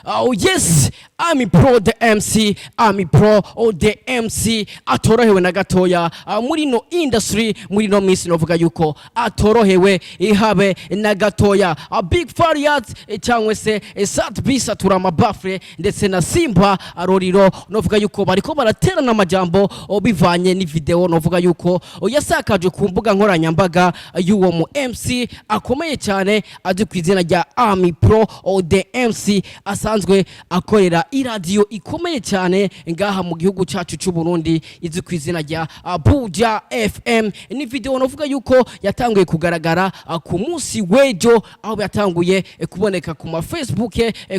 Oh yes, Ami Pro the MC, Ami Pro, oh, the MC atorohewe na gatoya muri no industry, muri no minsi novuga yuko atorohewe ihabe na gatoya. Big Farious cyangwa se Sat B Satura Mabafre ndetse na Simba Aroriro, novuga yuko bariko baraterana amajambo, oh, bivanye ni video novuga yuko, oh, yasakajwe ku mbuga nkoranyambaga y'uwo mu MC akomeye cyane azwi ku izina rya Ami Pro, oh, the MC, asanzwe akorera iradiyo ikomeye cyane ngaha mu gihugu cyacu cy'u Burundi izwi ku izina rya Buja FM. Ni video novuga yuko yatanguye kugaragara ku munsi w'ejo, aho yatanguye kuboneka ku ma Facebook,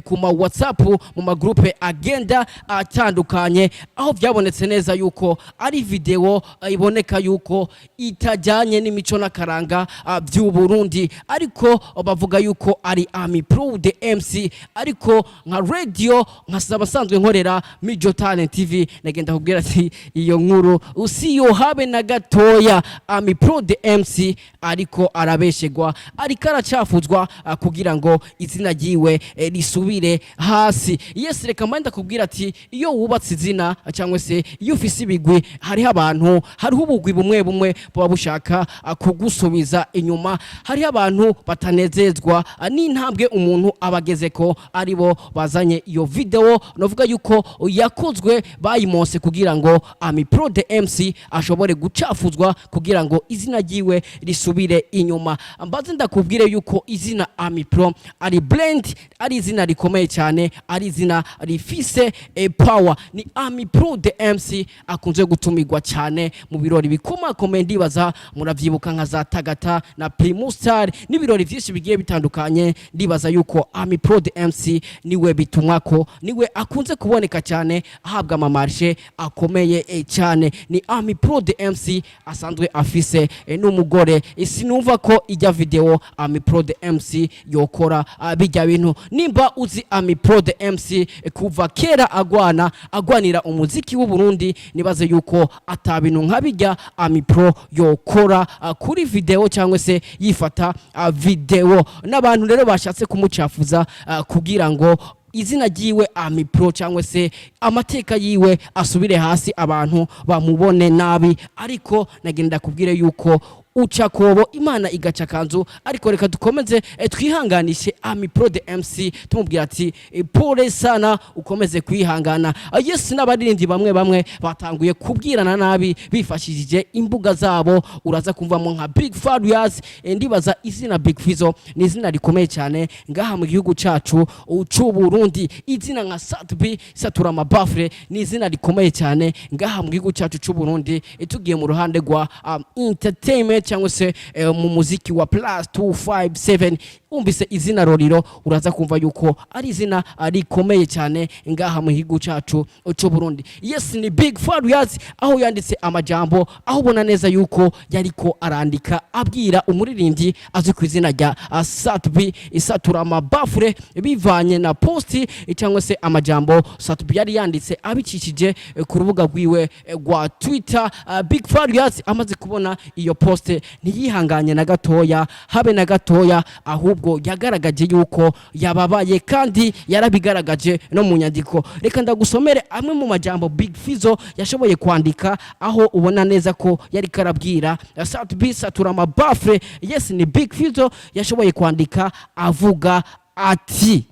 ku ma WhatsApp, mu ma groupe agenda atandukanye, aho byabonetse neza yuko ari video iboneka yuko itajyanye n'imico n'akaranga by'u Burundi, ariko bavuga yuko ari Ami Pro the MC. Ariko nka radio nka asanzwe nkorera Mijo Talent TV, nagenda kubwira ati iyo nkuru usiyo habe na gatoya. Ami Pro the MC ariko arabeshegwa, ariko aracafuzwa kugira ngo izina ryiwe risubire hasi. Yes, reka mbanda kubwira ati iyo wubatse izina cyangwa se iyo ufise ibigwi, hariho abantu, hariho ubugwi bumwe bumwe buba bushaka kugusubiza inyuma. Hariho abantu batanezezwa n'intambwe umuntu aba agezeko, aribo bazanye iyo video novuga yuko yakozwe, bayimonse kugira ngo Ami Pro the MC ashobore gucafuzwa, kugira ngo izina ryiwe risubire inyuma. Mbaze ndakubwire yuko izina Ami Pro ari brand, ari izina rikomeye cyane, ari izina rifise power. Ni Ami Pro the MC akunze gutumirwa cyane mu birori bikomakomeye, ndibaza muravyibuka nka za Tagata na Primus Star n'ibirori vyinshi bigiye bitandukanye. Ndibaza yuko Ami Pro the MC niwe bitumwako, niwe akunze kuboneka cyane ahabwa ama marché akomeye cyane. Ni Ami Pro the MC asanzwe afise n'umugore. Sinumva ko ijya video Ami Pro the MC yokora bijya bintu. Nimba uzi Ami Pro the MC kuva kera agwana, agwanira umuziki w'u Burundi, nibaze yuko atabintu nka bijya Ami Pro yokora kuri video cyangwa se yifata video. N'abantu rero bashatse kumucafuza kugira ngo izina ryiwe Ami Pro cyangwa se amateka yiwe asubire hasi, abantu bamubone nabi. Ariko nagenda kubwire yuko uca kobo Imana igaca kanzu. Ariko reka dukomeze twihanganishe Ami Pro the MC, tumubwira ati pole sana, ukomeze kwihangana. Yes, n'abaririmbyi bamwe bamwe batanguye kubwirana nabi bifashishije imbuga zabo. Uraza kumvamo nka Big Farious. Ndibaza izina Big Fizzo ni izina rikomeye cyane ngaha mu gihugu cyacu c'u Burundi. Izina nka Sat B Satura Mabafre ni izina rikomeye cyane ngaha mu gihugu cyacu c'u Burundi. Tugiye mu ruhande rwa entertainment cyangwa se mu muziki wa plus 257, umvise izina Roriro uraza kumva yuko ari izina rikomeye cyane ngaha mu gihugu cyacu c'u Burundi. Yes, ni Big Farious aho yanditse amajambo, aho ubona neza yuko yariko arandika abwira umuririmbyi azwi ku izina rya Sat B Isatura Amabafure, bivanye na posti cyangwa se amajambo Sat B yari yanditse abicishije ku rubuga rwiwe rwa Twitter. Big Farious amaze kubona iyo post ntiyihanganye na gatoya, habe na gatoya, ahubwo yagaragaje yuko yababaye kandi yarabigaragaje no mu nyandiko. Reka ndagusomere amwe mu majambo Big Fizzo yashoboye kwandika, aho ubona neza ko yari karabwira Sat B Satura Amabafre. Yes, ni Big Fizzo yashoboye kwandika avuga ati,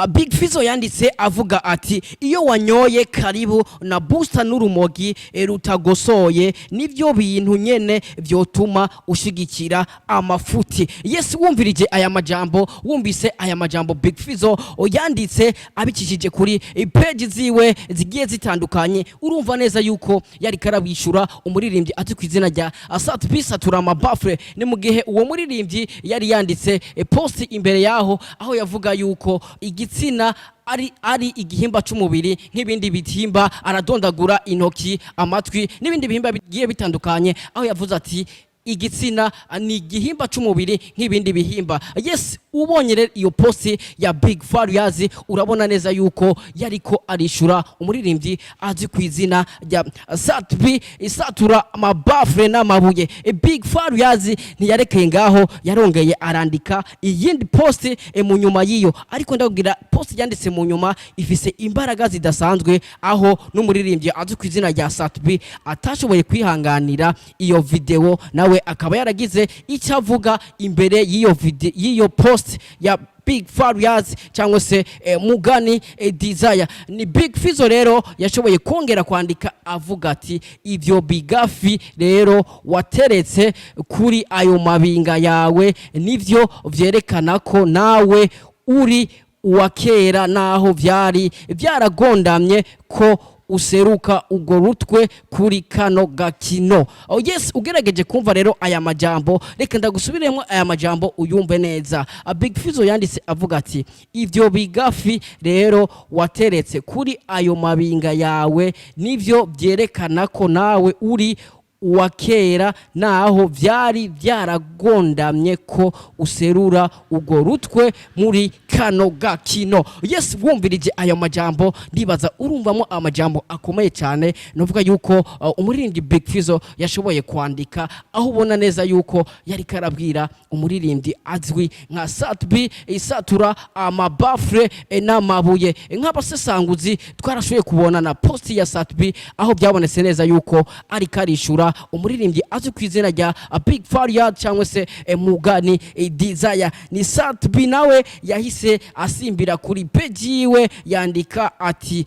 Big Fizzo yanditse avuga ati: "Iyo wanyoye karibu na booster n'urumogi rutagosoye, nivyo bintu nyene vyotuma ushigikira amafuti." Yes, wumvirije aya majambo, wumvise aya majambo Big Fizzo yanditse abicishije kuri page ziwe zigiye zitandukanye, urumva neza yuko yari karabishura umuririmbyi ati ku izina rya Sat B Satura Mabafre. Ni mu gihe uwo muririmbyi yari yanditse post imbere yaho, aho yavuga yuko igitsina ari igihimba c'umubiri nk'ibindi bihimba, aradondagura intoki, amatwi n'ibindi bihimba bigiye bitandukanye, aho yavuze ati igitsina ni igihimba c'umubiri nk'ibindi bihimba. Yes. Ubonye rero iyo post ya Big Farious, urabona neza yuko yariko arishura umuririmbyi azi ku izina rya Sat-B, isatura amabafure n'amabuye. Big Farious ntiyarekeye ngaho, yarongeye arandika iyindi post mu nyuma y'iyo. Ariko ndabwira, post yanditse mu nyuma ifise imbaraga zidasanzwe, aho n'umuririmbyi azwi ku izina rya Sat-B atashoboye kwihanganira iyo video, nawe akaba yaragize icyo avuga imbere y'iyo video, y'iyo post ya Big Farious cyangwa se Mugani Desire. Ni Big Fizzo rero yashoboye kongera kwandika avuga ati: "Ivyo bigafi rero wateretse kuri ayo mabinga yawe nivyo vyerekana ko nawe uri uwa kera, naho vyari vyaragondamye ko useruka urwo rutwe kuri kano gakino." Oh yes, ugerageje kumva rero aya majambo, reka ndagusubiremo aya majambo uyumve neza. A Big Fizzo yanditse avuga ati: "Ivyo bigafi rero wateretse kuri ayo mabinga yawe nivyo vyerekana ko nawe uri uwa kera, naho vyari vyaragondamye ko userura urwo rutwe muri kano gakino." Yes, wumvirije ayo majambo, ndibaza urumvamo amajambo akomeye cyane. Novuga yuko umuririmbyi Big Fizzo yashoboye kwandika, aho ubona neza yuko yari karabwira umuririmbyi azwi nka Sat-B isatura amabafure n'amabuye. Nk'abasesanguzi twarashoboye kubona na post ya Sat-B, aho byabonetse neza yuko ari karishura umuririmbyi azwi ku izina rya Big Farious cyangwa se Mugani Desire. Ni Sat-B nawe yahise asimbira kuri page yiwe, yandika ati: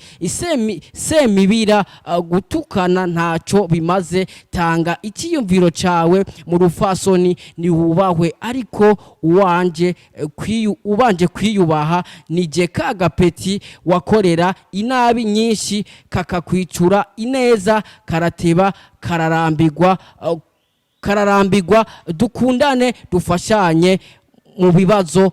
"Semibira, gutukana ntaco bimaze, tanga icyiyumviro cawe mu rufasoni, niwubahwe, ariko uwanje ubanje kwiyubaha. Nije kagapeti wakorera inabi nyinshi kakakwicura ineza, karateba kararambirwa, kararambirwa. Dukundane dufashanye mu bibazo,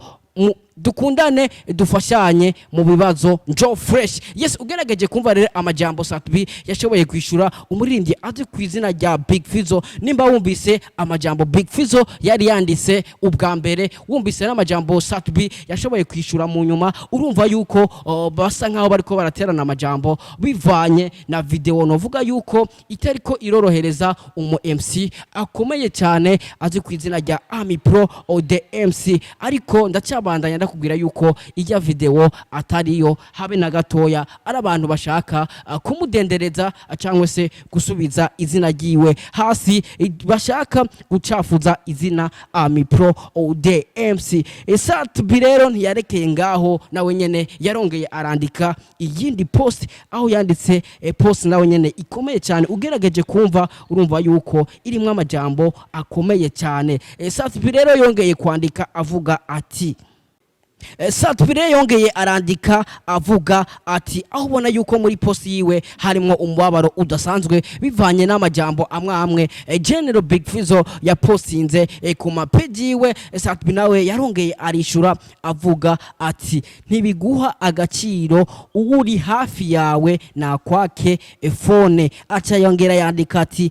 dukundane dufashanye mu bibazo, njo fresh." Yes, ugerageje kumva rero amajambo Sat-B yashoboye kwishura umuririmbyi azwi ku izina rya Big Fizzo, nimba wumvise amajambo Big Fizzo yari yanditse ubwa mbere, wumvise n'amajambo Sat-B yashoboye kwishura mu nyuma, urumva yuko basa nkaho bariko baraterana amajambo bivanye na video novuga yuko itariko irorohereza umu MC akomeye cyane azwi ku izina rya Ami Pro o the MC. Ariko ndacyabandanya ndakubwira yuko ijya video atariyo habe na gatoya, ari abantu bashaka kumudendereza cyangwa se gusubiza izina ryiwe hasi, bashaka gucafuza izina Ami Pro o the MC. Sat-B rero ntiyarekeye ngaho, nawe nyene yarongeye arandika iyindi post, aho yanditse post nawe nyene ikomeye cyane. Ugerageje kumva, urumva yuko irimo amajambo akomeye cyane. Sat-B rero yongeye kwandika avuga ati Sat-B rero yongeye arandika avuga ati, aho ubona yuko muri post yiwe harimo umubabaro udasanzwe bivanye n'amajambo amwe amwe General Big Fizzo yapostinze ku mapeji yiwe. Sat-B nawe yarongeye arishura avuga ati: "Ntibiguha agaciro, uwuri hafi yawe nakwake phone." Aca yongera yandika ati: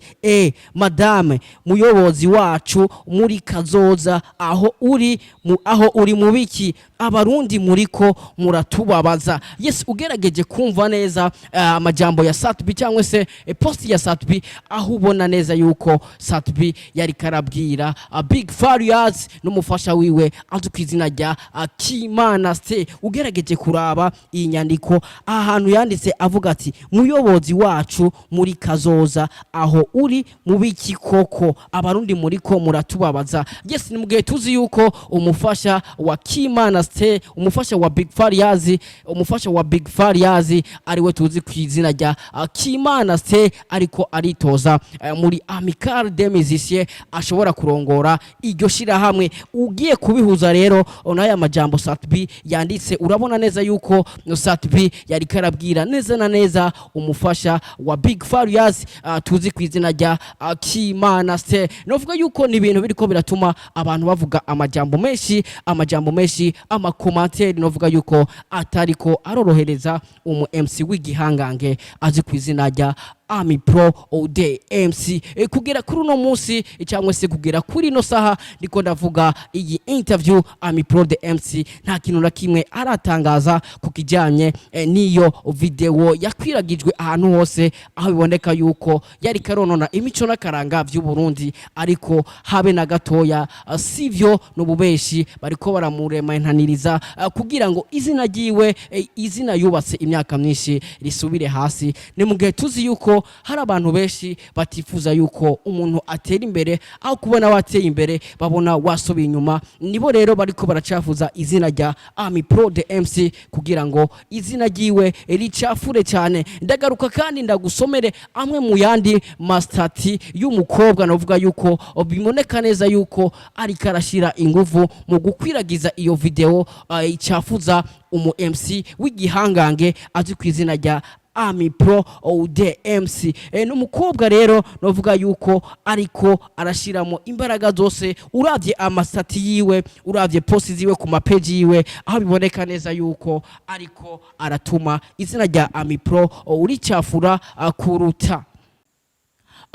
"Madame muyobozi wacu muri kazoza, aho uri mu, aho uri mubiki? Abarundi muriko muratubabaza." Yes, ugerageje kumva neza amajambo ya Sat-B cyangwa se post ya Sat-B, aho ubona neza yuko Sat-B yari karabwira Big Farious n'umufasha wiwe azwi ku izina rya Kimana Ste. Ugerageje kuraba iyi nyandiko, ahantu yanditse avuga ati: "Muyobozi wacu muri kazoza, aho uri mubiki koko? Abarundi muriko muratubabaza." Yes, ni mugihe tuzi yuko umufasha wa Kimana Ste, umufasha wa Big Farious, umufasha wa Big Farious ariwe tuzi ku izina rya Kimana Ste, ariko aritoza muri Amicale des Musiciens, ashobora kurongora iryo shirahamwe. Ugiye kubihuza rero n'aya majambo Sat-B yanditse, urabona neza yuko Sat-B yari karabwira neza na neza umufasha wa Big Farious tuzi ku izina rya Kimana Ste. Novuga yuko ni ibintu biriko biratuma abantu bavuga amajambo menshi, amajambo menshi, amakomantere novuga yuko atariko arorohereza umu MC w'igihangange azi ku izina rya Ami Pro the MC. Kugera kuri uno munsi, cyangwa se kugera kuri ino saha ndiko ndavuga iyi interview, Ami Pro the MC nta kintu na kimwe aratangaza ku kijyanye n'iyo video yakwiragijwe ahantu hose, aho biboneka yuko yari karonona imico n'akaranga by'u Burundi. Ariko habe na gatoya, sivyo, n'ububeshi bariko baramuremantaniriza kugira ngo izina ryiwe, izina yubatse imyaka myinshi, risubire hasi. Ni mu gihe tuzi yuko hari abantu benshi batifuza yuko umuntu atera imbere. Aho kubona wateye imbere, babona wasubiye inyuma. Nibo rero bariko baracafuza izina rya Ami Pro the MC kugira ngo izina ryiwe ricafure cyane. Ndagaruka kandi ndagusomere amwe mu yandi ma status y'umukobwa navuga yuko biboneka neza yuko ariko arashyira ingufu mu gukwiragiza iyo video icafuza umu MC w'igihangange azwi ku izina rya Ami Pro the MC. N'umukobwa rero novuga yuko ariko arashiramo imbaraga zose. Uravye ama status yiwe, uravye post ziwe ku ma page yiwe, aho biboneka neza yuko ariko aratuma izina rya Ami Pro uricafura kuruta.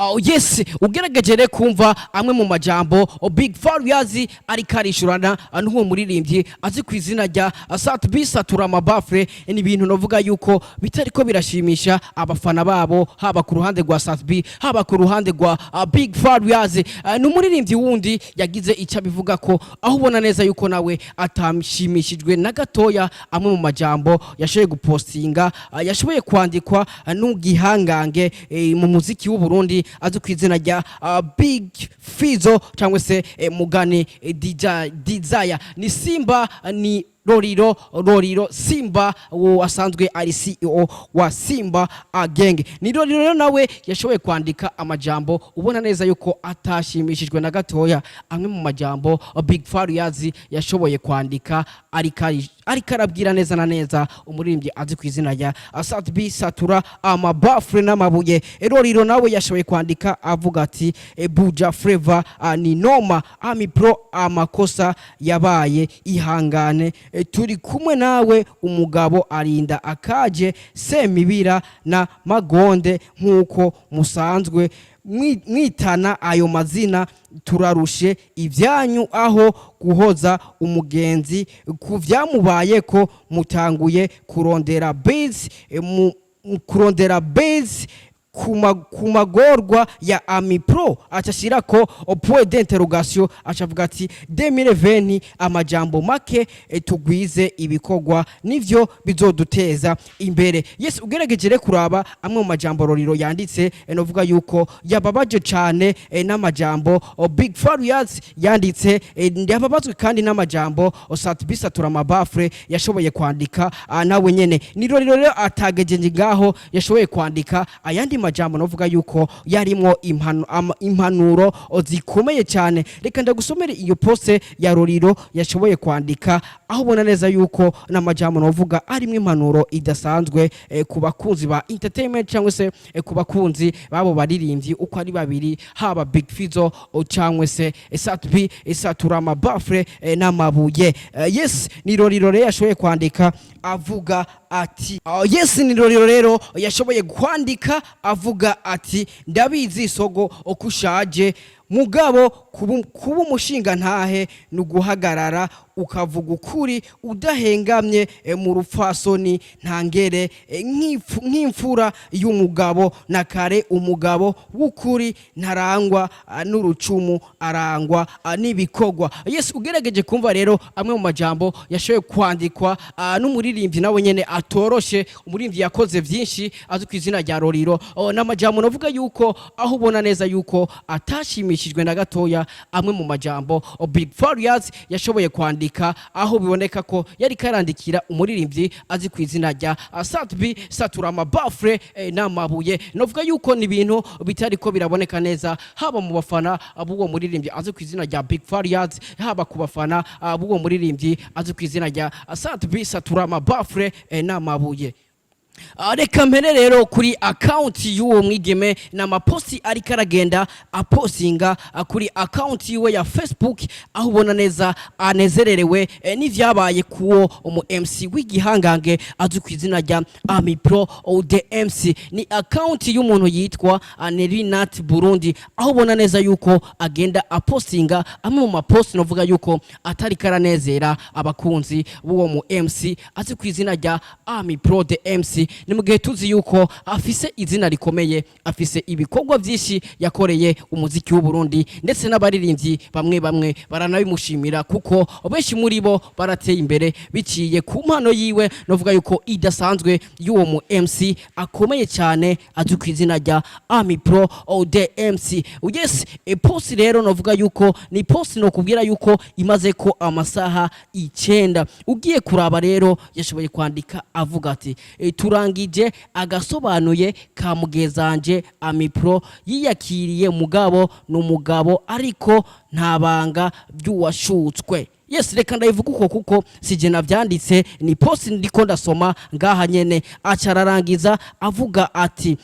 Oh, yes, ugerageje rero kumva amwe mu majambo Big Farious ariko arishurana n'uwo muririmbyi azi ku izina rya Sat B Satura Mabafre, ni ibintu novuga yuko bitariko birashimisha abafana babo, haba ku ruhande rwa Sat B, haba ku ruhande rwa Big Farious. Ni umuririmbyi wundi yagize icyo abivuga ko, aho ubona neza yuko nawe atashimishijwe na gatoya amwe mu majambo yashoboye gupostinga, yashoboye kwandikwa n'ugihangange mu muziki w'u Burundi azwi ku izina rya Big Fizzo, cyangwa se Mugani Desire. Ni Simba, ni Roriro, Roriro Simba, uwo asanzwe ari CEO wa Simba Gang. Ni Roriro rero nawe yashoboye kwandika amajambo ubona neza yuko atashimishijwe na gatoya amwe mu majambo Big Farious yashoboye kwandika, ariko arabwira neza na neza umuririmbyi azi ku izina rya Sat B Satura Amabafre n'amabuye. Roriro nawe yashoboye kwandika avuga ati: "Buja Flavor ni noma. Ami Pro, amakosa yabaye, ihangane, turi kumwe nawe. Umugabo arinda akaje Semibira na Magonde nk'uko musanzwe mwitana ayo mazina. Turarushe ibyanyu aho guhoza umugenzi ku vyamubayeko mutanguye kurondera base, kurondera base ku magorwa ya Ami Pro." Acashirako point d'interrogation, acavuga ati: "2020, amajambo make, tugwize ibikorwa, nivyo bizoduteza imbere." Yes, ugerageje rero kuraba amwe mu majambo Roriro yanditse, novuga yuko yababaje cane n'amajambo Big Farious yanditse, yababazwe kandi n'amajambo Sat B Satura Amabafre yashoboye kwandika nawe nyene. Ni Roriro rero atagejeje ngaho, yashoboye kwandika ayandi majambo novuga yuko yarimwo impanuro zikomeye cyane. Reka ndagusomere iyo post ya Roriro yashoboye kwandika, aho ubona neza yuko n'amajambo novuga arimwo impanuro idasanzwe ku bakunzi ba entertainment, cyangwa se ku bakunzi babo baririmbyi uko ari babiri, haba Big Fizzo cyangwa se Sat B Satura Amabafre n'amabuye. Yes, ni Roriro rero yashoboye kwandika avuga ati, yes, ni Roriro rero yashoboye kwandika avuga ati: "Ndabizi sogo uko ushaje, mugabo kuba umushinga ntahe ni uguhagarara ukavuga ukuri udahengamye, mu rupfasoni ntangere, nk'imfura y'umugabo na kare. Umugabo w'ukuri ntarangwa n'urucumu, arangwa n'ibikorwa." Yes, ugerageje kumva rero amwe mu majambo yashoboye kwandikwa n'umuririmbyi nawe nyene atoroshe, umuririmbyi yakoze vyinshi azwi ku izina rya Roriro. Oh, n'amajambo navuga yuko aho ubona neza yuko atashimishijwe na gatoya amwe mu majambo Big Farious yashoboye kwandika, aho biboneka ko yari karandikira umuririmbyi azi ku izina rya Sat B Satura Amabafre n'amabuye. Novuga yuko ni ibintu bitariko biraboneka neza, haba mu bafana b'uwo muririmbyi azi ku izina rya Big Farious, haba ku bafana b'uwo muririmbyi azi ku izina rya Sat B Satura Amabafre n'amabuye. Reka mpere rero kuri account y'uwo mwigeme n'amaposti ariko aragenda apostinga kuri account yiwe ya Facebook, aho ubona neza anezererewe n'ivyabaye kuwo umu MC w'igihangange azwi ku izina rya Ami Pro the MC. Ni account y'umuntu yitwa Nerinat Burundi, aho ubona neza yuko agenda apostinga amwe mu maposti novuga yuko atari karanezera abakunzi b'uwo mu MC azwi ku izina rya Ami Pro the MC. Ni mu gihe tuzi yuko afise izina rikomeye, afise ibikorwa byinshi yakoreye umuziki w'u Burundi, ndetse n'abaririmbyi bamwe bamwe baranabimushimira, kuko benshi muri bo barateye imbere biciye ku mpano yiwe novuga yuko idasanzwe y'uwo mu MC akomeye cyane azwi ku izina rya Ami Pro the MC. Yes, post rero novuga yuko ni post nokubwira yuko imaze ko amasaha 9. Ugiye kuraba rero, yashoboye kwandika avuga ati: "Turangije agasobanuye ka mugezanje Ami Pro yiyakiriye mugabo ni umugabo, ariko nta banga ry'uwashutswe." Yes, reka ndayivuga uko kuko sije navyanditse, ni post ndiko ndasoma ngaha nyene. Aca ararangiza avuga ati: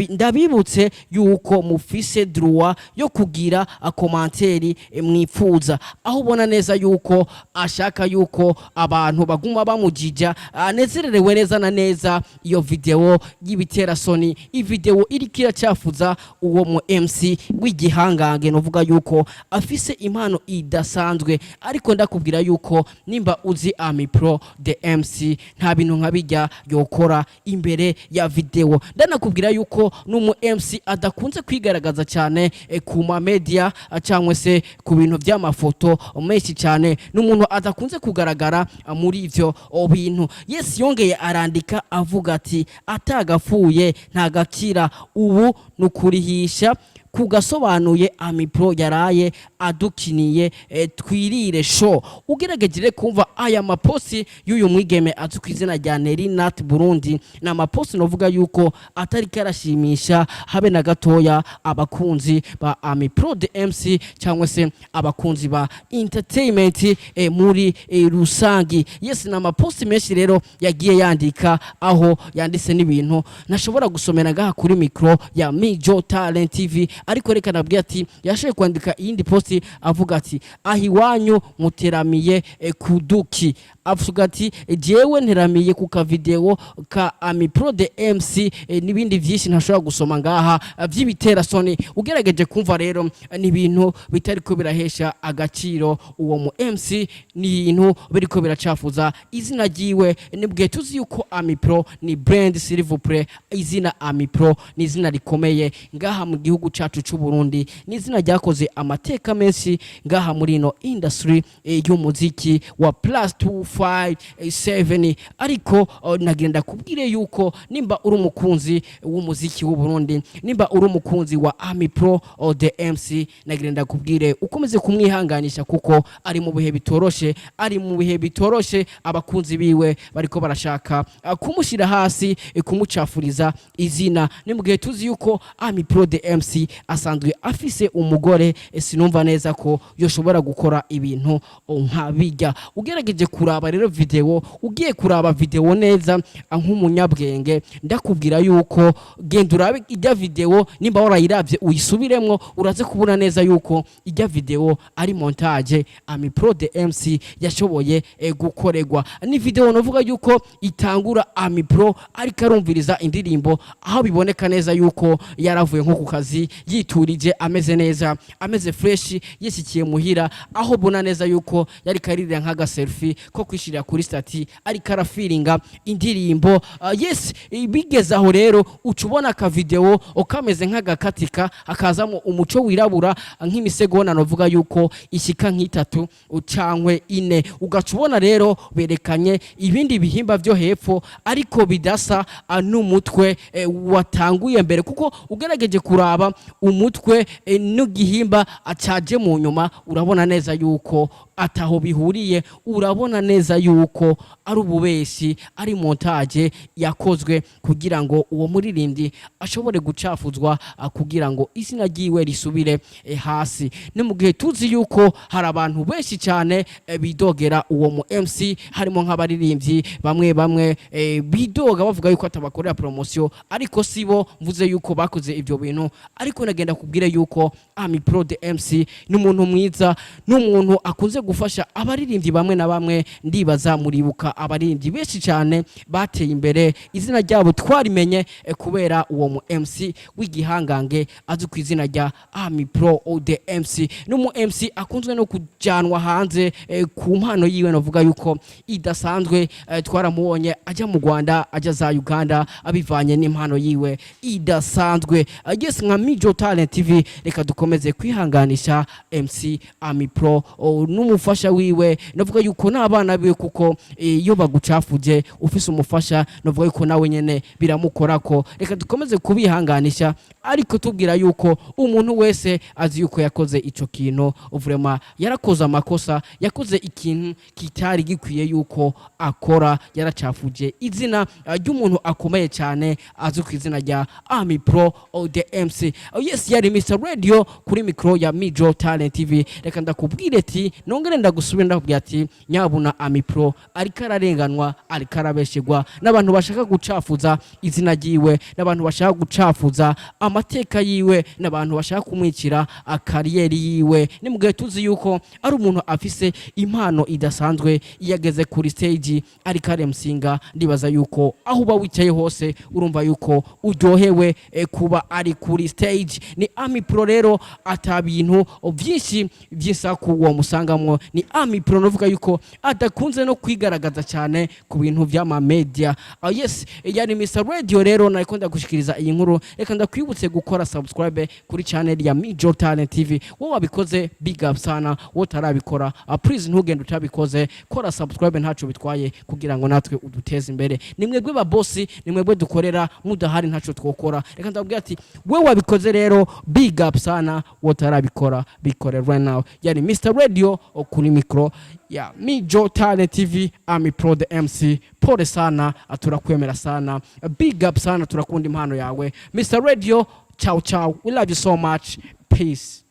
"Ndabibutse yuko mufise droit yo kugira commentaire mwipfuza." Aho ubona neza yuko ashaka yuko abantu baguma bamujija anezererewe neza na neza iyo video y'ibiterasoni, ivideo iriko iracyafuza uwo mu MC w'igihangange novuga yuko afise impano idasanzwe. Ariko ndakubwira yuko nimba uzi Ami Pro the MC, nta bintu nka bijya yokora imbere ya video. Ndanakubwira yuko n'umu MC adakunze kwigaragaza cyane ku ma media cyangwa se ku bintu by'amafoto menshi cyane, n'umuntu adakunze kugaragara muri ivyo bintu. Yes, yongeye arandika avuga ati: "Atagapfuye ntagakira, ubu nukurihisha kugasobanuye Ami Pro yaraye adukiniye, twirire show." Ugerageje kumva aya maposti y'uyu mwigeme azwi ku izina rya Nerinat Burundi, ni amaposti novuga yuko atari karashimisha habe na gatoya abakunzi ba Ami Pro the MC cyangwa se abakunzi ba entertainment muri rusangi. Yes, ni amaposti menshi rero yagiye yandika, aho yanditse n'ibintu ntashobora gusomera ngaha kuri micro ya Mijo Talent TV. Ariko reka nabwiye ati yashoboye kwandika iyindi posti avuga ati: "Aho iwanyu muteramiye kuduki?" Avuga ati: "Jewe nteramiye ku kavideo ka Ami Pro the MC," n'ibindi vyinshi ntashobora gusoma ngaha vy'ibiterasoni. Ugerageje kumva rero, ni ibintu bitariko birahesha agaciro uwo mu MC, ni ibintu biriko biracafuza izina ryiwe. Nibwe tuzi yuko Ami Pro ni brand, s'il vous plaît. Izina Ami Pro ni izina rikomeye ngaha mu gihugu cacu c'u Burundi, ni izina ryakoze amateka menshi ngaha muri ino industry y'umuziki wa +257. Ariko nagenda kubwire yuko nimba uri umukunzi w'umuziki w'u Burundi, nimba uri umukunzi wa Ami Pro the MC, nagenda kubwire ukomeze kumwihanganisha kuko ari mu bihe bitoroshe, ari mu bihe bitoroshe. Abakunzi biwe bariko barashaka kumushyira hasi, kumucafuriza izina. Ni mu gihe tuzi yuko Ami Pro the MC asanzwe afise umugore, sinumva neza ko yoshobora gukora ibintu nka bijya. Ugerageje kuraba rero video, ugiye kuraba video neza nk'umunyabwenge, ndakubwira yuko genda urabe ijya video. Nimba warayiravye uyisubiremwo, uraze kubona neza yuko ijya video ari montage Ami Pro the MC yashoboye gukorerwa. Ni video novuga yuko itangura Ami Pro ariko arumviriza indirimbo, aho biboneka neza yuko yaravuye nko ku kazi yiturije, ameze neza, ameze fresh, yishyikiye muhira, aho ubona neza yuko yari karirira nk'aga selfie ko kwishirira kuri statut, ariko arafiringa indirimbo. Yes, bigeze aho rero uca ubona aka video kameze nk'agakatika, hakazamo umuco wirabura nk'imisegonda novuga yuko ishika nk'itatu cankwe ine. Ugaca ubona rero berekanye ibindi bihimba byo hepfo, ariko bidasa n'umutwe watanguye mbere, kuko ugerageje kuraba umutwe n'igihimba acaje mu nyuma, urabona neza yuko ataho bihuriye. Urabona neza yuko ari montage. neza yuko ari ububeshi, ari montage yakozwe kugira ngo uwo muririmbyi ashobore gucafuzwa, kugira ngo izina ryiwe risubire hasi. Ni mu gihe tuzi yuko hari abantu benshi cyane bidogera uwo mu MC, harimo nk'abaririmbyi bamwe bamwe bidoga bavuga yuko atabakorera promotion, ariko sibo mvuze yuko bakoze ibyo bintu. Ariko nagenda kubwira yuko Ami Pro the MC ni umuntu mwiza, ni umuntu akunze gufasha abaririmbyi bamwe na bamwe. Ndibaza muribuka abaririmbyi benshi cyane bateye imbere, izina ryabo twarimenye kubera uwo mu MC w'igihangange azwi ku izina rya Ami Pro the MC. Ni umu MC akunzwe no kujanwa hanze ku mpano yiwe navuga yuko idasanzwe. Twaramubonye ajya mu Rwanda, ajya za Uganda, abivanye n'impano yiwe idasanzwe. Yes, nka Mijo Talent TV, reka dukomeze kwihanganisha MC Ami Pro n'umufasha wiwe. Navuga yuko n'abana biwe, kuko iyo bagucafuje ufise umufasha, navuga yuko nawe nyene biramukorako. Reka dukomeze kubihanganisha, ariko tubwira yuko umuntu wese azi yuko yakoze ico kintu, vraiment yarakoze amakosa, yakoze ikintu kitari gikwiye yuko akora. Yaracafuje izina ry'umuntu akomeye cyane azwi ku izina rya Ami Pro the MC. Oh, yes, yari Mr Radio kuri micro ya Mijo Talent TV. Reka ndakubwire ati nongere ndagusubira, ndakubwira ati nyabuna Ami Pro ariko ararenganwa, ariko arabeshegwa n'abantu bashaka gucafuza izina ryiwe, n'abantu bashaka gucafuza amateka yiwe, n'abantu bashaka kumwicira carrière yiwe. Ni mu gihe tuzi yuko ari umuntu afise impano idasanzwe. Iyo ageze kuri stage ariko aremusinga, ndibaza yuko aho uba wicaye hose urumva yuko uryohewe kuba ari kuri stage. Ni Ami Pro rero, ata bintu byinshi by'isaku uwo musangamwo. Ni Ami Pro novuga yuko adakunze no kwigaragaza cyane ku bintu by'ama media. Yes, yari Mr Radio rero nariko ndagushikiriza iyi nkuru. Reka ndakwibutse gukora subscribe kuri channel ya Mijo Talent TV. Wowe wabikoze, big up sana. Wowe utarabikora, please ntugende utabikoze. Kora subscribe, ntaco bitwaye, kugira ngo natwe uduteze imbere. Ni mwebwe ba boss, ni mwebwe dukorera, mudahari ntaco twokora. Reka ndabwira ati wewe wabikoze rero, big up sana. Wowe utarabikora, bikore right now. Yari Mr Radio kuri micro ya Mijo Talent TV. Ami Pro the MC, pole sana, turakwemera sana, big up sana, turakunda impano yawe. Mr Radio, ciao ciao, we love you so much, peace.